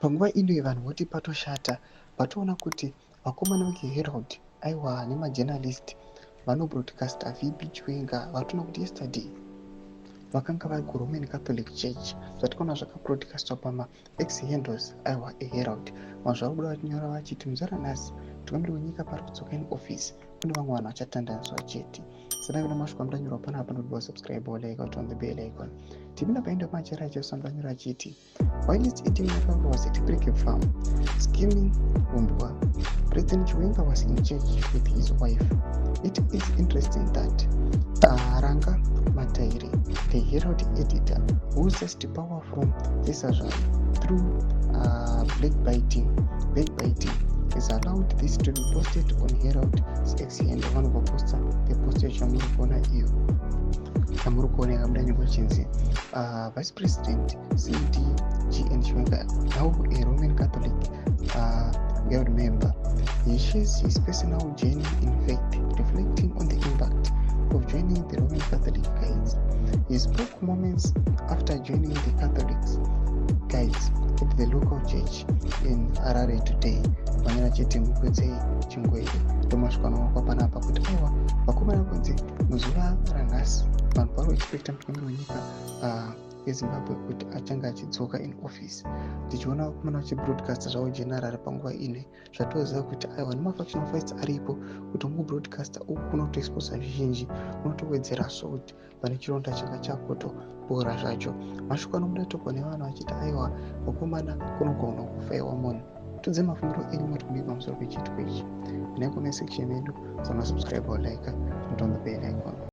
Panguva ino vanhu voti patoshata, vatoona kuti vakomana vekuHerald, aiwa, nemajournalist vanobroadcasta VP Chiwenga, vatoona kuti yesterday vakanga vari kuRoman Catholic Church. Zvatikaona zvakabroadcastwa pamaX handles, aiwa, eHerald. Vanhu zvari kubuda vachinyora vachiti muzuva ranhasi mutungamiri wenyika pari kudzoka in office, kune vamwe vanhu vachatandaniswa chete. Saka mashoko amudanyorwa panapa, panodiwa subscribe, like, on the bell icon. Tipinda paenda pamachera acho, amudanyora achiti, "Whilst eating was at Cricket Farm, skimming umbwa, President Chiwenga was in church with his wife. It is interesting that Ranga Mataire, the Herald editor, who seized power from Cesar through blackbiting, has allowed this to be posted on Herald's X handle." Vanobva posta the post yacho yamuri kuona iyo, yamuri kuona yakabuda nyoko chinzi Vice President Cde GN Chiwenga, now a Roman Catholic guild member. He shares his personal journey in faith, reflecting on the impact of joining the Roman Catholic Guides. He spoke moments after joining the Catholics Guides at the local church in Harare today. Vanyora chiti mukudzei chingwere. Ndomasvika anowanikwa panapa kuti aiwa, vakomana, kunzi muzuva ranhasi vanhu vari kuexpecta mutungamiri wenyika yeZimbabwe kuti achange achidzoka in office. Tichiona vakomana vachibroadcasta zvavo general panguva ino, zvatoziva kuti aiwa, nemafactional fights aripo, kuti ungobroadcasta uku kunotoexposa zvizhinji, kunotowedzera salt pane chironda changa chakutopora zvacho. Mashoko anobuda toko nevanhu vachiti aiwa, vakomana, kunogona kufaiwa munhu. Tudze mafungiro enyu, mati kudii pamusoro pechiitiko ichi? Ine comment section yedu. Sana subscribe or like, turn on the bell icon.